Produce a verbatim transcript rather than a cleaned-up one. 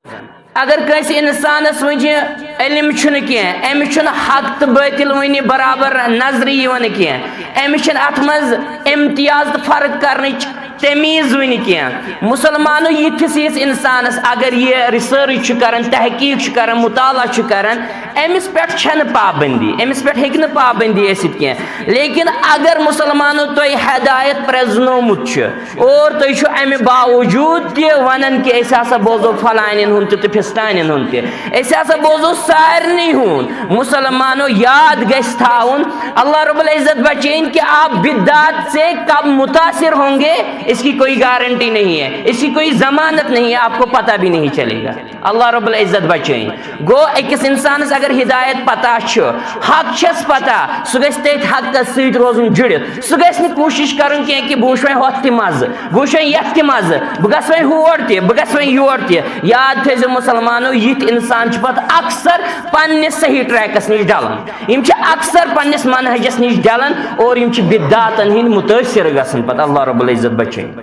اگر کٲنٛسہِ اِنسانَس وٕنہِ علم چھُنہٕ کینٛہہ، أمِس چھُنہٕ حق تہٕ باطل وٕنہِ برابر نظرِ یِوان کینٛہہ، أمِس چھِنہٕ اَتھ منٛز امتیاز تہٕ فرق کرنٕچ تمیٖز وٕنہِ کینٛہہ۔ مُسلمانو یِتھِس یِتھِس اِنسانَس اگر یہِ research چھُ کران، تحقیٖق چھُ کران، مُطالعہ چھُ کران، أمِس پٮ۪ٹھ چھَنہٕ پابندی، أمِس پٮ۪ٹھ ہیٚکہِ نہٕ پابندی ٲسِتھ کینٛہہ۔ لیکن اگر مُسلمانو تۄہہِ ہدایت پرٛزنومُت چھُ، اور تُہۍ چھِو اَمہِ باوجوٗد تہِ وَنان کہِ أسۍ ہسا بوزو فلانٮ۪ن ہُنٛد تہِ تہٕ فِستانٮ۪ن ہُنٛد تہِ، أسۍ ہسا بوزو سارنٕے ہُنٛد۔ مُسلمانو یاد گژھِ تھاوُن، اللہ رب العزت بچٲیِن کہ آپ بدعات سے کب متاثر ہوں گے، اس کی کوئی گارنٹی نہیں ہے، اس کی کوئی ضمانت نہیں ہے، آپ کو پتہ بھی نہیں چلے گا۔ اللہ رب العزت بچٲیِن۔ گوٚو أکِس اِنسانَس اگر ہدایت پتہ چھُ، حق چھَس پتہ، سُہ گژھِ تٔتھۍ حقَس سۭتۍ روزُن جُڑِتھ۔ سُہ گژھِ نہٕ کوٗشِش کَرُن کینٛہہ کہِ بہٕ وٕچھٕ وۄنۍ ہۄتھ تہِ مَزٕ، بہٕ وٕچھٕ وۄنۍ یَتھ تہِ مَزٕ، بہٕ گژھٕ وۄنۍ ہور تہِ، بہٕ گژھٕ وۄنۍ یور تہِ۔ یاد تھٲیزیو مُسلمانو، یِتھۍ اِنسان چھِ پَتہٕ اکثر پنٛنِس صحیح ٹرٛیکَس نِش ڈَلان۔ یِم چھِ اکثر پنٛنِس منہجَس نِش ڈَلان اور یِم چھِ بدعاتَن ہِنٛدۍ مُتٲثِر گژھان پَتہٕ۔ اللہ رب العزت بچٲیِن۔